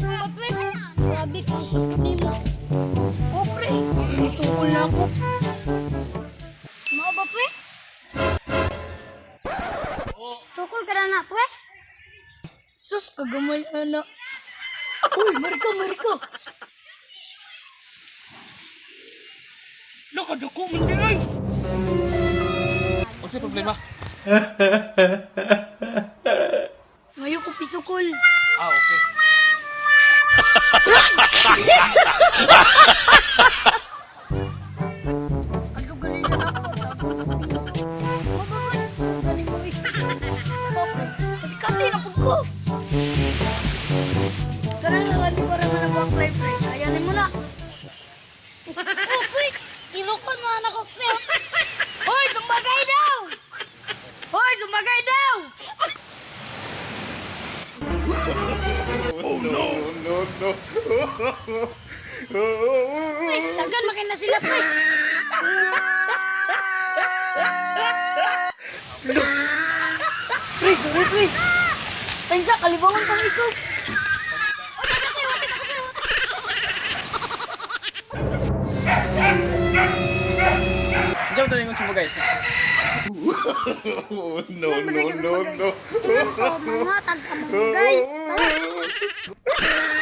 Ba, pre? Grabe kang sakit nimo. Oh, pre. Musukol na ako. Mao ba, pre? Tukol ka na na, pre? Sus, kagamay ana. Uy, Marika, Marika. Nakadako man di ay. Unsay problema? Ngayon ko pisukol. Ah, okay. Kalugalin na ako. Tapos ko piso. Mao ba, pre? Gani mo eh. Oh, pre. Kasi kati na pud ko. Karan na gani para nga nag-apply, pre. Ayanin mo na. Oh, pre! Ilokon mo anak ko, pre. Hoy, sumbagay daw! Hoy, sumbagay daw! Pre, tagan makin na sila, pre. Pre, sorry, pre. Thanks, kalibangan pang ikaw. Diyan to ingon sumugay. No, no, no, no. Ingon ko, manghatag ka manggay. Tara.